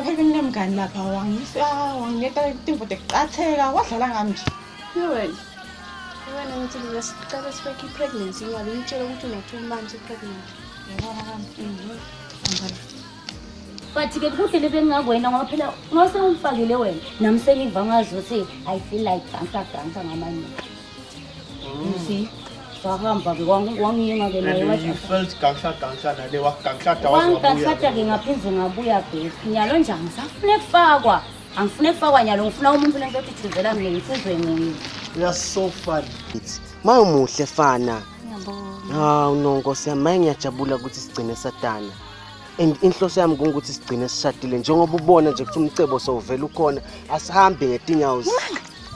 Ngabe nginemngani lapha wangisa wangiletha timvo tekuqatheka wadlala ngami nje. Ye wena. Wena ngithi mina siqale sifake i-pregnancy ingabe ngitshela ukuthi una-2 months u-pregnant. Yabona kami. But ke kuhle lebengingakwena ngoba phela ngase ungifakile wena nami sengiva ngazi ukuthi I feel like dansa dansa ngamanye. You see? Sahamba-ke wangiyenga-ke naye. And you felt gangsha gangsha nale waganglada waze wabuya. Wangigahlada-ke ngaphinde ngabuya back. Nyalo nje angisafune kufakwa, angifune kufakwa nyalo, ngifuna umuntu lengizothi thuzela mina ngithuzwe nguye. You are so funny. Maye umuhle fana. Ngiyabonga. Hawu no Nkosi yami, maye ngiyajabula ukuthi sigcine satana. And inhloso yami kungukuthi sigcine sishadile njengoba ubona nje ukuthi umcebo sowuvela ukhona, asihambe ngetinyawo.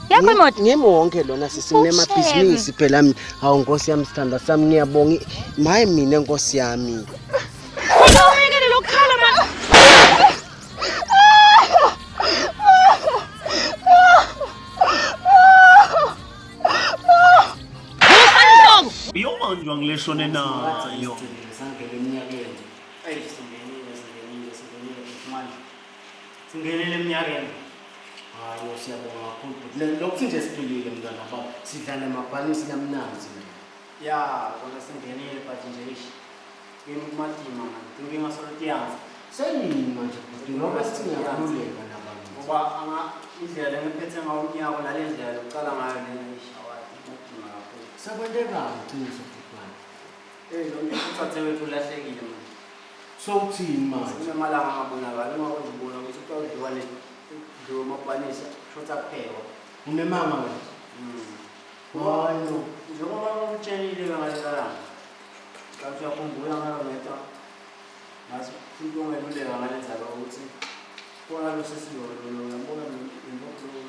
Yakho imoto? Ngimi wonke lona sisi, nginemabhizinisi phela mina. Hawu Nkosi yami, sithandwa sami, ngiyabonga. Maye mina Nkosi yami. Uyekele lokukhala man. Iyobanjwa ngileshone nayo. Sangena eminyakeni. Eyi, singenile, singenile, singenile manje. Singenile eminyakeni. Hayi no, siyabonga kakhulu bhuti. Lokhu nje siphilile mntwana baba. Sidlala amabhanisi lamnanzi. Ya, kona singenile but nje ish. Kimi kumatima man. Inkinga solo tiyanza. Senini manje bhuti ngoba sithi ngiyakhululeka nabantu. Ngoba anga indlela lengiphethe ngawo umnyaka nale ndlela lokucala ngayo le ish awati kumatima kakhulu. Sekwenzekani qiniso bhuti wami? Eh, lo muntu uthathe wethu ulahlekile man. So uthini manje? Kunemalanga angabonakali uma uzibona ukuthi kutawudliwa le kudliwa amabhanisi shotha kuphekwa. Unemama wena? Hayi no. Njengoba ngikutshelile ngalelanga, kanti uyakhumbula ngalo ngedwa ngathi futhi ungeluleka ngale ndaba ukuthi khona lo sisi lo lo uyambona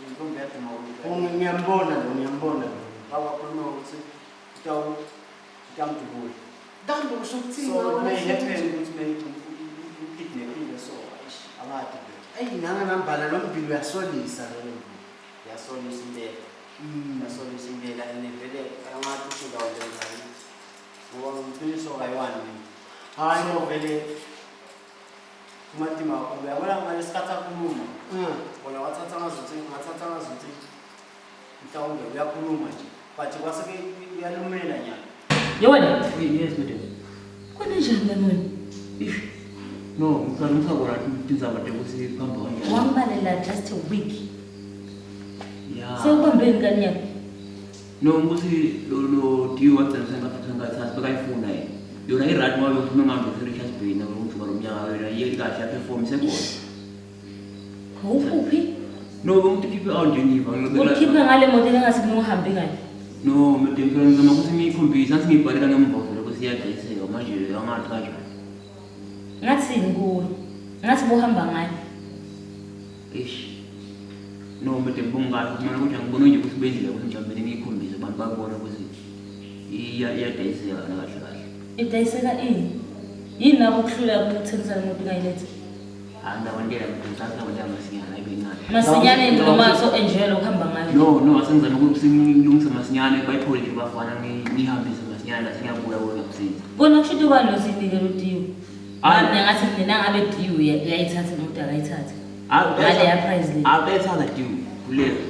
intombi yaduma. Oh, ngiyambona lo, ngiyambona lo. Bawakhuluma ukuthi utamdubula. Kambe usho ukuthini? So it may happen ukuthi may ukidnapile, so eish, angadi vele. Eyi nanga nambala lo mbili uyasolisa lo mbili. Yasolisa impela. Yasolisa impela and vele angathi ukuthi ngawenzani ngoba ngiqiniso kayi-one mina. Hayi. So vele kumatima kakhulu, uyabona, ngalesikhathi akhuluma kona wathatha ngazuthi ngathatha ngazuthi mhlawumbe uyakhuluma nje, but kwase uyalumela nyana. Ye wena. Yes, madam. Kwenze njani kani wena? Ish. No, ngisana ngisakona tindzaba tekuthi kuhamba kanjani. Wambalela just a week. Ya. Sewubambeni kani nyaka? No, ukuthi lo Dio wagcina sengathathi bekayifuna yena. Yona i-right ngoba bengiphume ngambe Richards Bay nokuthi lo mnyaka yona iye kahle yaperform sekhona. Awuphuphi? No, bengithi khiphe out nje ngiva. Ukhiphe ngale moto engathi kunohambi ngayo. No, madam, phela ngizama ukuthi ngiyikhombise, ngathi ngiyibhalela ngemuva vele ukuthi iyadayiseka manje angathi kanjani. Ngathini kuwe? Ngathi bohamba ngayo. Eish. No, madam, bongikahle kumele ukuthi angibone nje ukuthi bendlela ukuthi mhlawumbe ngiyikhombise abantu babone ukuthi iyadayiseka yona kahle kahle. Idayiseka ini? Yini lapho kuhlula ukuthengisa le moto ungayiletha? Hayi, ngawantela mthatha ngawantela masinyane ayibe incane. Masinyane noma so enjoy lokuhamba ngayo. No, asengizame ukuthi ngilungise masinyane bayiphole nje bafana ngihambise masinyane la sengiyabuya kuyo ngakusiza. Kona kusho ukuthi ubani losinike lo Diyo? Hayi. Mina ngathi mina ngabe Diyo uyayithatha imoto akayithatha. Ngale price le. Abethanda Diyo kulelo.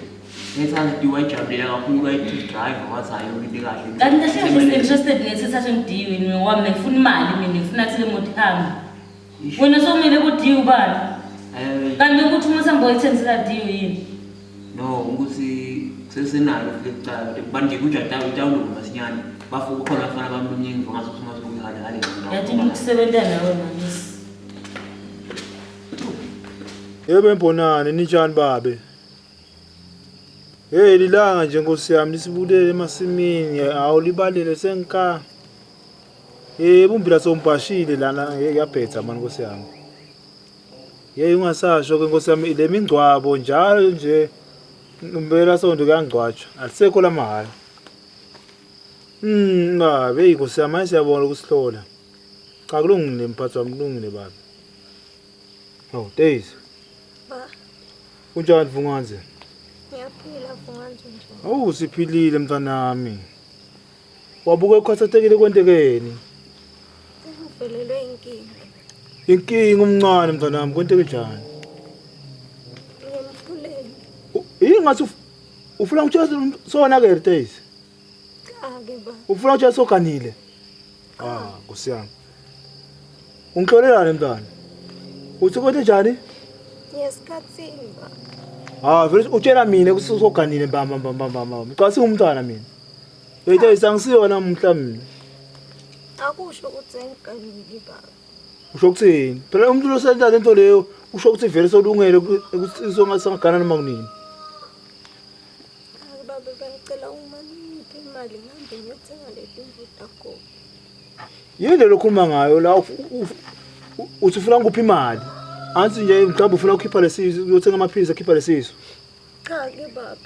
Bethanda Diyo wayijabulela kakhulu wayi-test drive wathi hayi yonke into ekahle. Kanti kahle kahle interested ngethi thathe ngiDiyo yini ngoba mina ngifuna imali, mina ngifuna kuthi le moto ihambe. Wena somile kuDiyo ubani? Kanti ukuthi uma sihamba uyithengisela Diyo yini? No, ukuthi sesenalo ufike kucala manje kujada utawulo masinyane. Bafu kukhona abafana bami lomnye ngiva ngathi ukuthi ngathi kuhale hale. Yathi ukusebenza nawe manje. Yebo Mbonane, ninjani babe? Hey lilanga nje Nkosi yami lisibulele emasimini awulibalele sengika. Eh bumbila sombhashile lana ngiyabhetha mani Nkosi yami. Hey ungasasho ke Nkosi yami le mingcwabo njalo nje impela sonto kuyangcwatshwa alisekho lamahhala. Babe hey Nkosi yami manje siyabonga ukusihlola. Cha kulungile mphathi wami, kulungile babe. Hawu Daisy. Ba. Kunjani Vunganze? Ngiyaphila Vunganze, nje. Awu siphilile mntanami. Wabuka ukhathathekile, kwentekeni? Sengivelelwe inkinga. Inkinga umncane mntanami, kwenteke njani? ngathi ufuna ukutshela sona ke Teyisi. Cha ke baba. Ufuna ukutshela soganile. Ah, Nkosi yami. Ungihlolelani mntwana? Uthi kodwa njani? Ngesikhathini baba. Ah, vele utshela mina ukuthi usoganile mbamba mbamba mbamba. Cha singumntwana mina. Hey Teyisi angisiyona mhla mina. Akusho ukuthi engiganile baba. Usho ukuthini? Phela umuntu losenza lento leyo usho ukuthi vele solungele ukuthi songasangagana noma kunini. Cha baba bengicela uma ngiphe imali ngihambe ngiyothenga letimvu tagogo. Yini le lokhuluma ngayo la uthi ufuna ngikuphi imali? Anti nje mhlawumbe ufuna ukukhipha lesisu uyothenga amaphilisi akhipha lesisu. Cha ke baba.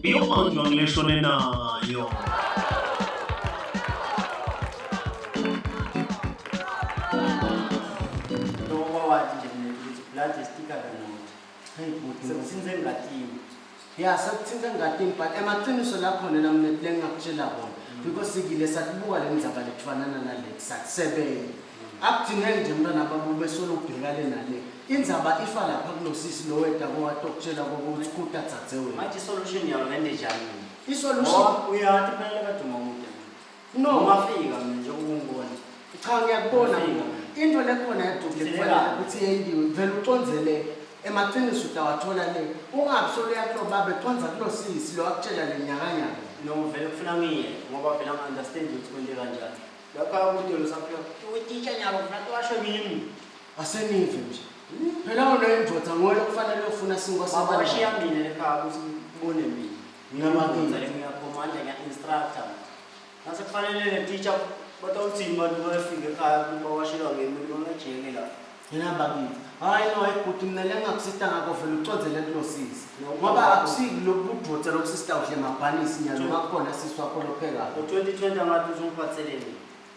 Iyobanjwa ngileshone nayo. Lokho wathi nje mina ukuthi blood is thicker than water. Hey bhuti. Sekuthinze engatini. Ya sekuthinze engatini but emaqiniso la khona nami lengingakutshela kona because sikile satibuka le ndzaba lekufanana nale sakusebenza. Akudingeki nje mntwana baba ube solo ubhekane nale. Indzaba ifa lapha kulosisi lo weda kowatokutshela kokuthi kuta dzadze wena. Manje isolution yayo ngende njani? Isolution Ngoba uyathi phela kaduma umuntu. No. Ungafika mina nje ukungibona. Cha ngiyakubona Ufika. into lekhona yadubule kufanele ukuthi yendiwe vele ucondzele emaqiniso utawathola le ungabi solo yakulo baba econdza kulo sisi lo akutshela le nyakanyaka. No vele kufuna ngiye ngoba vele angi-understand ukuthi kwente kanjani. Lapha kude lo saphila. Utitsha nyalo kufuna tuwasho kimi. Asenive nje. Phela wena indvodza nguwe lokufanele uyofuna sinkwa Babashiya sabantwana. mina ekhaya ukuthi kubone mina. Ngiyabakile. Ngiyakhomanda ngiya-instructor. Nase kufanele le teacher batawuthini bantu bayafika ekhaya bawashelwa ngemi bangajeke la. Yena bakithi. Hayi no hayi bhuti mina lengakusita ngakho vele ucondzele kulo sisi. Ngoba akusiki lokubudvodza lokusista udle mabhanisi nyalo makukhona sisi wakho lophekako. Ngo-2020 angathi uzungiphatheleni.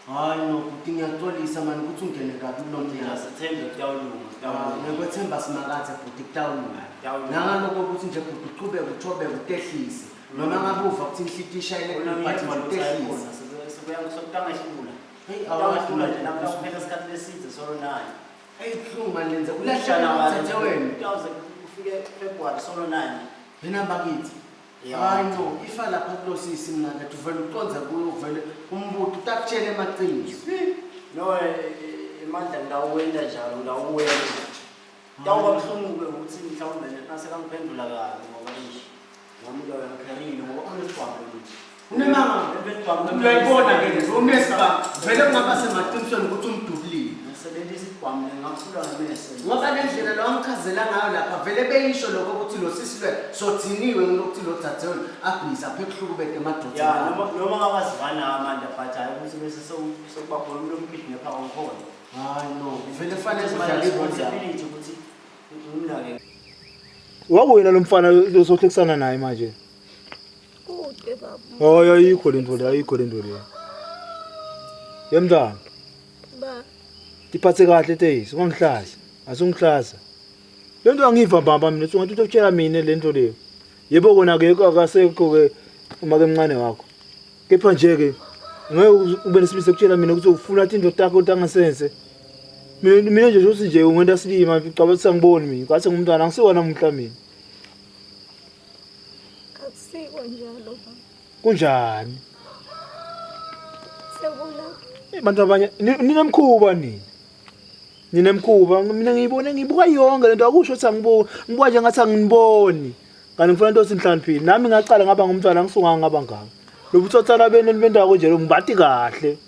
Hayi no bhuti ngiyaxolisa mani ukuthi ungene kabi kulo mnyaka. Siyasethemba kutawulunga. Ah, Ngikwethemba simakathe bhuti kutawulunga. Kutawulunga. Nangaloko ukuthi nje bhuti uchubeke uthobeke utehlise. Noma ngabe uva ukuthi inhliti ishayele Kona but nje ngiyeva ukuthi utehlise. ayikhona sekutangehlula. Hey Kutawuhlula nje awazi namhla kuphela isikhathi leside solo naye. Hey buhlungu mani lenze ulahlekela uthethe wena. Kutawuze kufike February solo naye. Yena bakithi. Ya. Hayi no, ifa lapha kulosisi mina ngathi uvele uconze kuyo uvele umbuto utakutshela emaqiniso. No emandla ngawuwenda njalo ngawuwenda. Tawuba buhlungu-ke ukuthi mhlawumbe nasekangiphendula kabi ngoba eish nami lo ngikherile ngoba unesibhamu lo. Unemanga. Unesibhamu. Uyayibona ke le unesibhamu. Vele kungaba semaqinisweni ukuthi umdubulile. Ngisebenzisa isibhamu ngakhula ngemese. Ngoba le ndlela lo amchazela ngayo lapha vele beyisho lokho ukuthi lo sisi lwe sothiniwe ngilokuthi lo dzadzewenu abhizi apha ekuhlukubete Ya emadodeni. noma noma ngabazivana amandla but hayi ukuthi bese sekuba khona umuntu omkidnapper ongikhona. Hayi no, vele fanele udlale ibhola. Responsibility ukuthi ngimnake. Wakuwena lo mfana losohlekisana naye manje. Kude baba. Hayi ayikho lento le, ayikho lento le. Yemntwana, Ba tiphathe kahle Teyisi, ungangihlaza. Asungihlaza. Lento angiva mbamba mina, ungathi utokutshela mina lento leyo. Yebo kona ke akasekho ke uma ke mncane wakho. Kepha nje ke ngeke ube nesibindi sokutshela mina ukuthi ufuna tinto takho tangasense. Mina nje ukuthi nje ungenta silima cabanga ukuthi angiboni mina. Ngathi ngumntwana angisiwona namuhla mina. akusiko njalo baba. Kunjani? Sekula Bantu abanye ninemkhuba nini? Ninemkhuba mina ngiyibone ngibuka yonke lento akusho ukuthi angibuki ngibuka nje ngathi anginiboni. Kanti ngifuna into osinhlaniphile. Nami ngaqala ngaba ngumntwana ngisuka ngaba ngaka. Lobutsotsana benu nibendako nje lo ngibati kahle.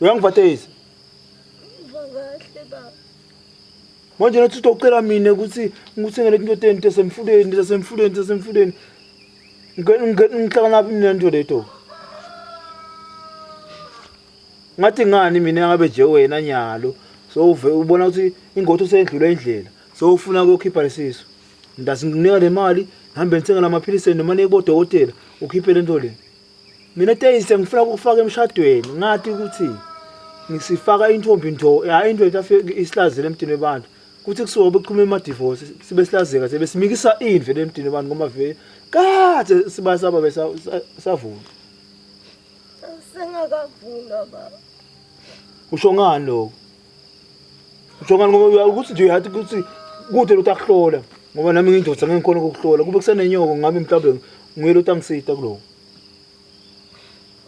Uyangivateyisa? ngiva kahle baba. Manje nathi utocela mina ukuthi ngikuthengele into tenu tasemfuleni tasemfuleni tasemfuleni. Ngihlangana mina nto leto. Ngathi ngani mina ngabe nje wena nyalo so uve ubona ukuthi ingotho seyendlula indlela so ufuna ukuyokhipha lesisu. Ndazi ngikunika le mali ngihambe ngithenga lamaphilisi noma niye kubodokotela ukhiphe lento le. Mina Teyise ngifuna ukufaka emshadweni ngathi ukuthi ngisifaka intombi nto hayi into etafike isihlazele emntwini webantu. Kuthi kusuka bekuqhuma ema-divorce sibe silazeka sibe simikisa indve lemdini abantu ngoba vele kade sibasaba besavuna. Sengakavuna baba. Usho ngani lokho? Usho ngani ngoba ukuthi nje uyathi ukuthi kude lo takuhlola ngoba nami ngiyindoda ngeke ngikhona ukukuhlola kube kusenenyoko ngabe mhlawumbe nguye lo tangisita kuloko.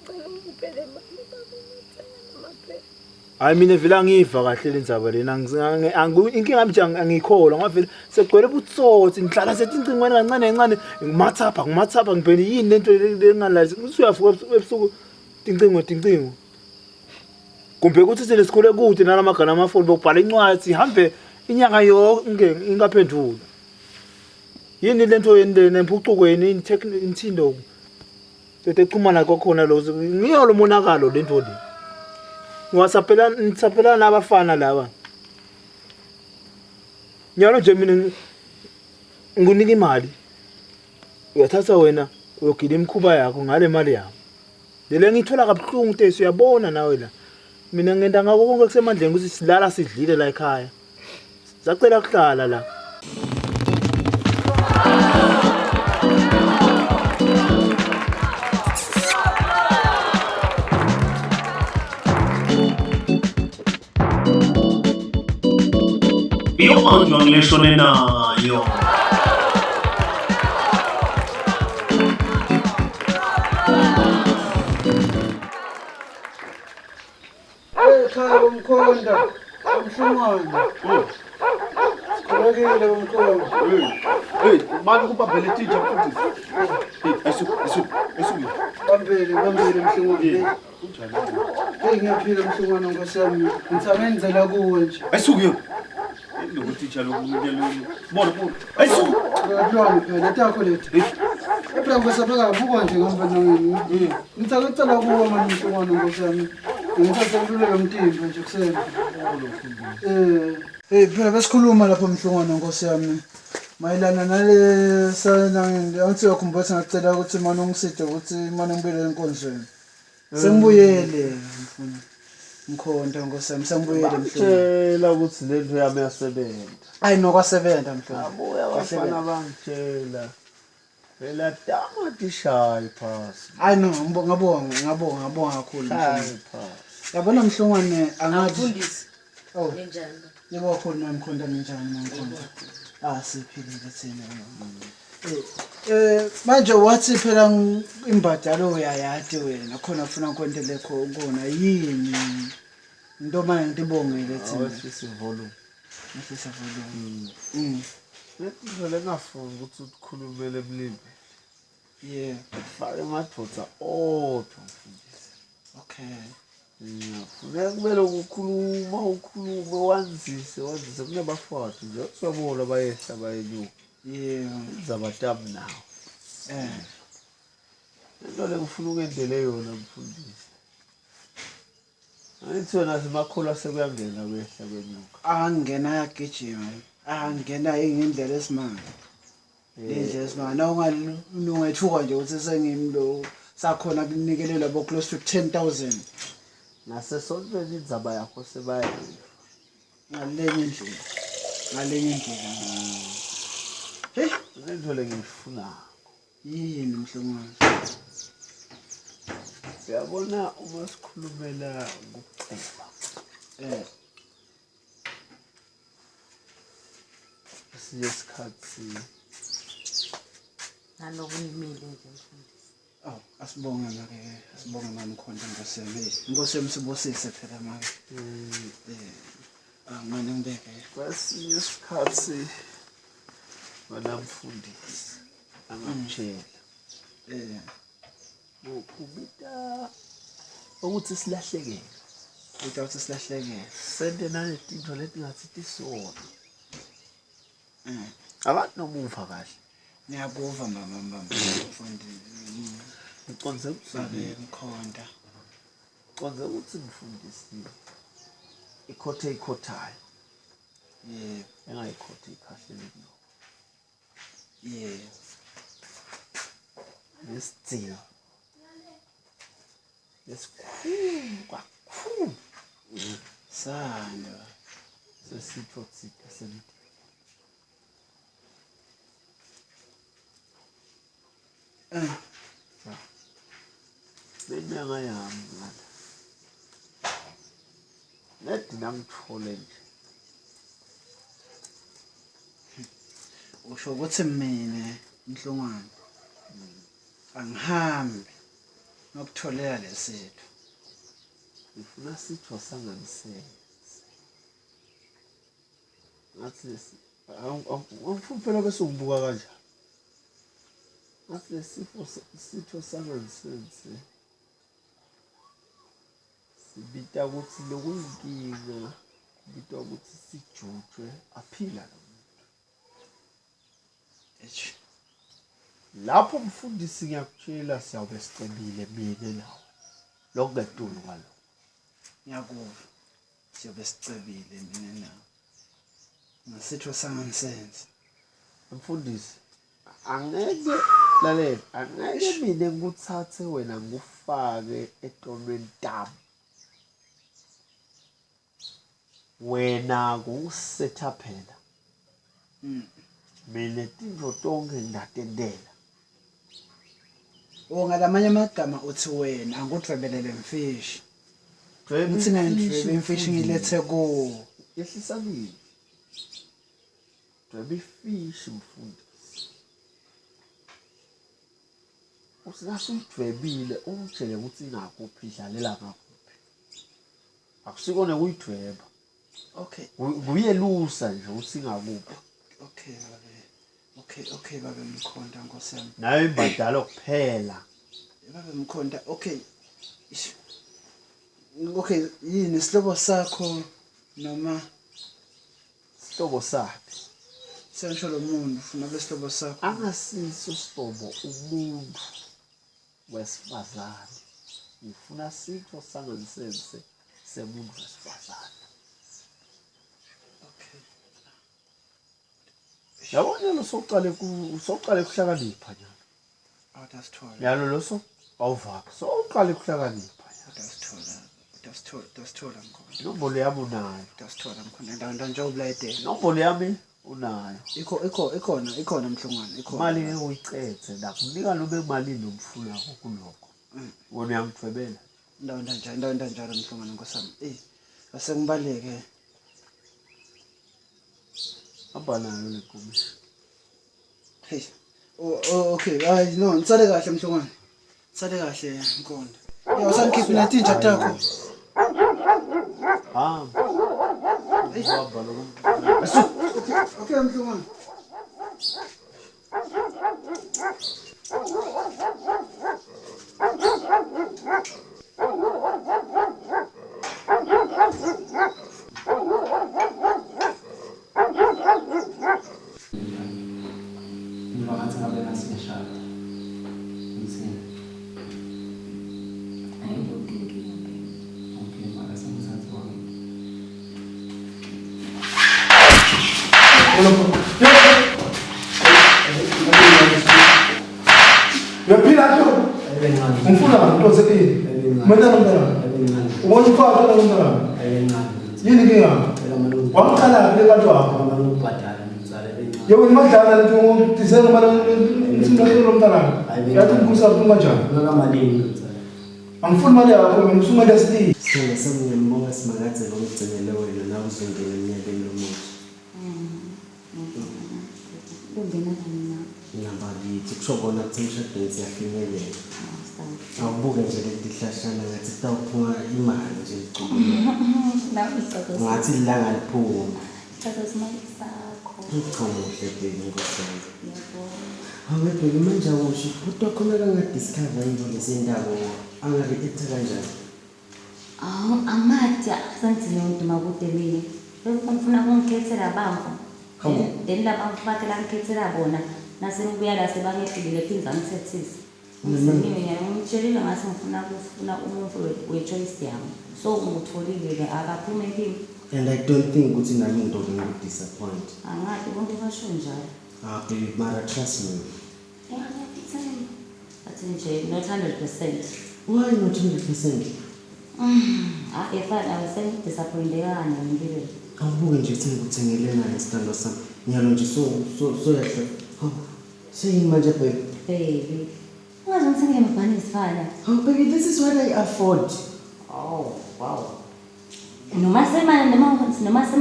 Ngicela ungiphe le mali baba ngiyothenga namaphepha. Hayi mina vele angiyiva kahle le ndzaba lena inkinga yami nje angiyikholwa ngoba vele segcwele butsotsi ngihlala sethi incingwane kancane kancane ngimathapha ngimathapha ngibhene yini lento lengalalisi usuyavuka ebusuku tincingo tincingo kumbe ukuthi thina sikhule kude nalamagama amafoni bokubhala incwadi hambe inyanga yonke ingaphenduli yini lento yeni lena impucuko yini inthindo Tete xhumana kwakhona lo ngiyo lo monakalo lento le. Ngiwasaphela ngisaphela nabafana laba. Nyalo nje mina ngikunika imali. Uyathatha wena uyogila imikhuba yakho ngale mali yami. Lele ngithola kabuhlungu Tesi uyabona nawe la. Mina ngenda ngako konke kusemandleni ukuthi silala sidlile la ekhaya. Sacela kuhlala la. Iyobanjwa ngileshone nayo. Ekhaya bomkhonda, umhlungwane. Sikhulekile bomkhonda. Hey, mani kubambele ititsha mfundisi. Hey, asuke, asuke, asuke. Bambele, bambele mhlungwane. Hey, ngiyaphila mhlungwane nkosi yami. Ngithangenzela kuwe nje. Asuke yo. Lokhu titsha lokhu bona bona. Asuke. Kulwane phela takho lethu. Phela nkosi yami akabukwa nje ngihamba nangini. Ngithangenzela kuwe mani mhlungwane nkosi yami. Ngithathe ukululeka umtimba nje kuseni. Eh, phela besikhuluma lapho mhlungwane nkosi yami. Mayelana nale sanangini, angithi uyakhumbula ukuthi ngacela ukuthi mane ungiside ukuthi mane ngibuyele enkonzweni. Sengibuyele mfuna. Mkhonto nkosi yami sengibuyele mhlungwane. Tshela ukuthi lento yami yasebenza. Ayi nokwasebenza mhlungwane. Abuya abafana bangitshela. Phela tamati shayi phasi. Ayi no, ngabonga, ngabonga, ngabonga kakhulu. Shayi Mhlungwane. phasi. Yabona mhlungwane angathi Mfundisi. Oh. Ninjani? Yebo kakhulu mamkhonto ninjani mamkhonto? Ah siphilile thina. Eh manje wathi phela imbadalo uyayati wena khona ufuna ngikwentele khona yini? Into manje ngitibongele thina. Awehlisa volume. Ngehlisa volume. Mm. Lento lengafuni ukuthi ukhulumele emlimi. Yeah. Fake emadvodza odwa mfundisi. Okay. Funeka kumele ukukhuluma ukhulume wanzise wanzise kunabafowethu nje usabona bayehla bayenyuka. Yeah. Indzaba tami nawe. Eh. Lento le ngifuna ukendele yona mfundisi. Angithi wena simakholwa sekuyangena kwehla kwenyuka. Angena yagijima. Angena ngendlela esimanga. Lendlela esimanga. Na ungathuka nje ukuthi sengimlo sakhona kunikelela bo close to 10,000. Nasesontweni indzaba yakho sebayayiva. Ngalenye indlela. Ngalenye indlela. Hey, lento le ngiyifunako. Yini mhlungwane? Uyabona uma sikhulumela ukuceba. Eh. Esinye isikhathi Naloku ngimile nje mfundisi. Aw, asibonge make, asibonge mamkhonto nkosi yami. Inkosi yami sibusise phela make. Eh. Angane ngibeke. Kwesinye isikhathi wena mfundisi angakutshela. Eh. Kubita ukuthi silahlekele. Kubita ukuthi silahlekele. Sente naletinto letingathi tisona. Abantu nomuva kahle. Ngiyakuva mama mama mfundisi. Ngicondze ukuthi Babe mkhonta. Ngicondze ukuthi mfundisi ikhothe ikhothayo. Yebo. Engayikhotha ikhahlele kuyo. Yebo. Nesidzingo esikhulu kakhulu. Sanda. Sesitho tsite semndeni. Benyanga yami ngala. Nedi nangithole nje. Usho ukuthi mina Mhlongwane angihambi ngokutholela lesitho. Ngifuna sitho sanganisele. Ngathi lesi angifuni phela bese ungibuka kanjani. Ngathi lesifo sitho sanganisense. Sibita ukuthi lokuyinkinga kubitwa ukuthi sijutshwe aphila lo muntu. Lapho mfundisi ngiyakutshela siyawube sicebile mina nawe. Lokungedulu kwalokho. Ngiyakuva. Siyobe sicebile mina nawe. Ngesitho sangansense. Mfundisi angeke lalela angeke mina ngikuthathe wena ngikufake etonweni tami. Wena kungisetha phela. Mina tintfo tonke ngitatentela. Oh ngalamanye amagama uthi wena angikudvwebelele mfishi. Ngithi ngayidvwebe imfishi ngilethe kuwo. Yehlisa kimi. Dweba ifishi mfundisi. Uthi nasuyidwebile ungitshele ukuthi ingakuphi idlalela ngakuphi. Akusikona kuyidweba. Okay. Kuyelusa nje ukuthi ingakuphi. Okay babe. Okay babe Mkhonta Nkosi yami. Nayo imbadalo kuphela. Babe Mkhonta okay. Okay yini isihlobo sakho noma isihlobo sakhe? Sengisho lo muntu ufuna besihlobo sakho. Angasiso isihlobo umuntu wesifazane. Ngifuna sitho sangansense semuntu wesifazane. Okay. Yabona lo soqale soqale kuhlakanipha nyalo. Awutasithola. Nyalo lo so awuvaka. Soqale kuhlakanipha. Awutasithola. Utasithola Mkhonta. Inombolo yami unayo. Utasithola Mkhonta. Ndawo nje ubulayidele. Inombolo yami unayo. Ikhona Mhlongwane, ikhona. Imali ngeke uyicethe ndakunika noma emalini omfunako kulokho. Wena uyangidwebela. Ndawo njalo Mhlongwane Nkosi yami. Eh, ase ngibaleke. Hamba nayo le nkomishi. Hey. Oh okay. Hayi no, ngisale kahle Mhlongwane. Sale kahle Mkhonta. Ya usangikhiphi natinja takho. Hamba. Hamba lokho. Okay Mhlongwane. Ngiva ngathi ngabe ngasingishada. Ngithini? Okay, mara sengithathe wami. Uyaphila nto? Ngifuna ngitose ini. Mntana mntana. Ubona umfana mntana mntana. Yini inkinga? Wamqala kule bantu wakho. Yebo nimadlala lento ngidizela ngoba ngimthumela mntana. Yathi ngikusa buhlungu kanjani? Angifuni imali yakho mina usumele silile. Sithando sami ngiyambonga Simakadze ngomgcinele wena nawe uzongena eminyakeni lomutsha. Kungena kanye nawe. Nabakithi kusho kona ukuthi emshadweni siyafinyelela. Awubuke nje leti hlashana ngathi kutawuphuma imali nje licukile. Nawe isicathulo. Ngathi ilanga liphuma. Isicathulo simali sakho. Cha muhle baby Nkosi yami. Ngiyabonga. Hawe baby manje awusho ukuthi wakhona kangadiscover yini lezi ndaba angareacta kanjani? Awu amadi sengigcine ngiduma kude mina. Bese ngifuna ukungikhethela bamfo. Hawu. Then laba bakhe la ngikhethela bona nasengibuya la sebangehlulile phinde angithethise. Ngimina ngimtshelile ngathi ngifuna kufuna umuntu we-choice yami. So ngutholile-ke akaphume kimi. And I don't think ukuthi nami ngidoke ngikudisappoint. Angathi bonke basho njalo. Ah baby mara trust me. Yeah, ngiyafithemba. Athi nje not 100%. Why not 100%? Ah, efana awusengidisappointeka kanye empilweni. Awubuke nje ukuthi ngikuthengele nani sithandwa sami. Nyalo nje so yahla. Hawu. Seyini manje, baby? Baby. Ungaze ngithengele amabhanisi fana. Oh baby, this is what I afford. Oh, wow. Noma sema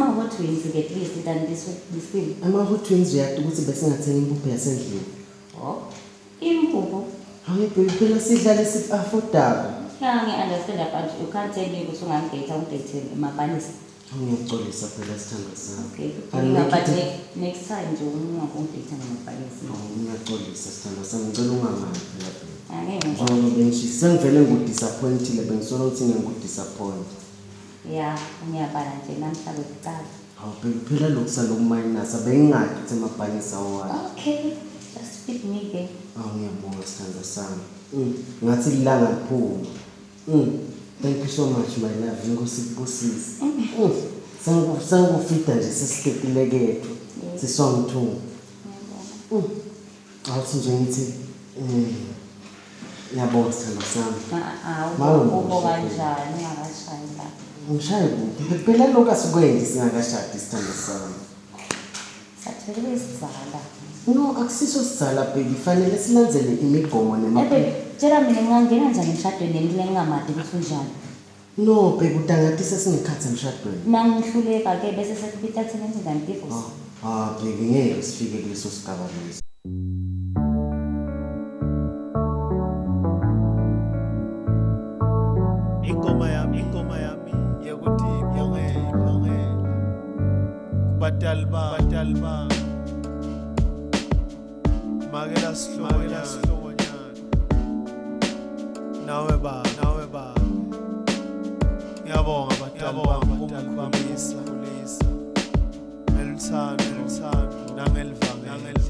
hot wings ke, at least than this thing. Ama-hot wings, uyati ukuthi besingathenga impuphu yasendlini. Oh. Impuphu. Hayi baby, phela sidla lesi-affordako. Yeah, ngi-understand, but you can't tell me ukuthi ungangidate ungidate emabhanisi. Ngiyaxolisa phela, sithandwa sami. Okay. I'll make But it. next time nje ungangidate ngamabhanisi. Oh, ngiyaxolisa sithandwa sami, ngicela ungangayi phela baby. Angeke. Njengoba bengishi sengivele ngudisappointile, bengisola ukuthi ngiyangudisappoint. Yeah, ngiyabala nje namhla kwekuqala. Hawu baby, phela lokhu salokumayinasa bengingadi ukuthi amabhanisi awani. Okay, just feed me ke. Awu, ngiyabonga sithandwa sami. Ngathi ilanga liphuma. Thank you so much, my love. Inkosi ikubusise. Sengikufida nje sesitetile kethu. Sisongu-two. Awuthi nje ngithi ngiyabonga sithandwa sami. Awu, ubo kanjani ungakashayi la? Ngishaye kuphi? Phela lokhu asikwenzi singakashadi, sithandwa sami. Sathwele isidzala. No, akusiso sidzala baby, fanele silandzele imigomo nema. Eh baby, tshela mina, ngingangena njani emshadweni nento lengingamadi ukuthi unjani? No baby, utangatisa singekhathi emshadweni. Nangihluleka ke bese sekubita thina njani, divorce? Ah baby, ngeke sifike kuleso sigaba leso. Ingoma yami yekuthi ibongela kubatali ba makela sihlokonyana nawe ba ngiyabonga batali bami kumkhulisa ngeluthando nangelivangeli.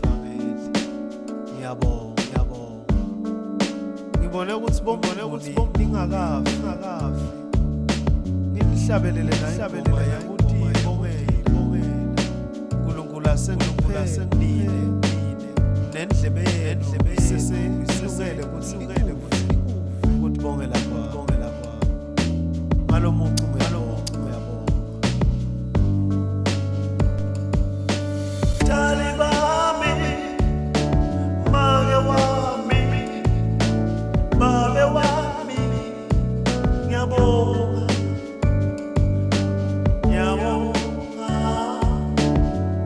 Ngiyabonga. Ngibone ukuthi ningakafi nginihlabelele nahlabelele yakuthi ibongela uNkulunkulu asenginile nendlebe yenu iseselungele ukuthi bongela kwa ngalomucu ngiyabonga. Tali bami, make wami, babe wami, ngiyabonga, ngiyabonga,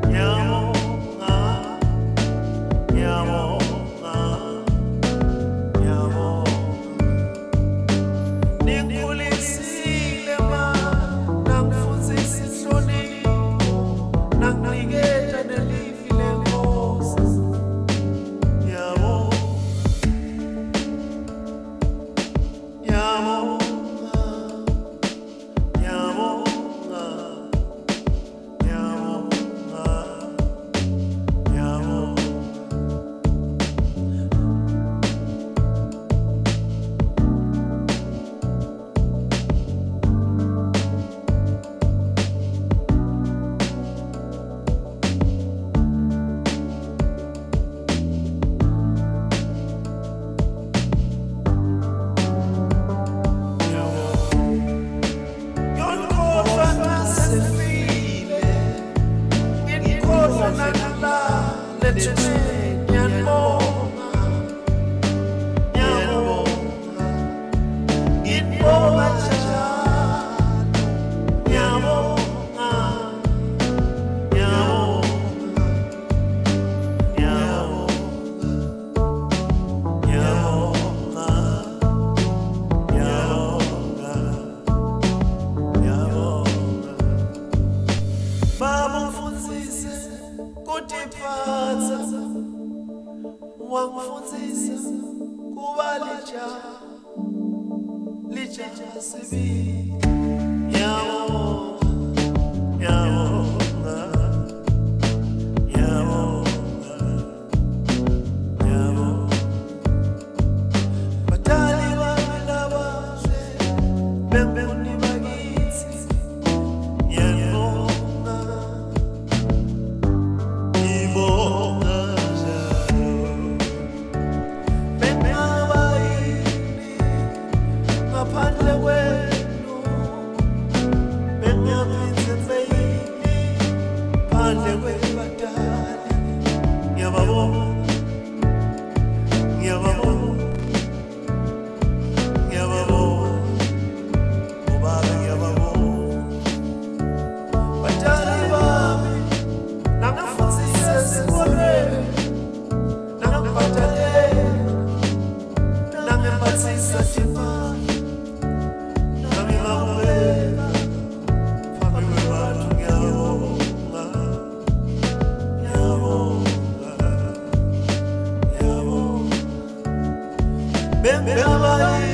ngiyabonga, ngiyabonga, ngiyabonga. Ningikhulisile ma, nangifundzisa inhlonipho, nanginiketa nelivi lenkosi. Ngiyabonga, ngiyabonga, ngiyabonga, ngiyabonga, ngiyabonga. Ngiyokhohlwa nasefile, ngikhohlwa nalala ethuneni. Ngiyabonga, ngiyabonga, ngibonga njalo. Ngiyabonga, ngiyabonga, ngiyabonga, ngiyabonga, ngiyabonga, ngiyabonga. Baba ungifundzise kutiphatsa, wangifundzisa kuba lijaha sibili. Ngiyabonga, ngiyabonga, ngiyabonga, ngiyabonga. Batali bami labahle benguni bakithi, ngiyabonga, ngibonga njalo. Bengaba yini ngaphandle kwenu? Ngiyababonga, ngiyababonga, ngiyababonga, obaba ngiyababonga. Batali bami nangifundzise esikolweni, nangibhadalela, nangiphathisa timali, nami ngakubeka phambi kwebantu. Ngiyabonga, ngiyabonga, ngiyabonga. Bengabayini.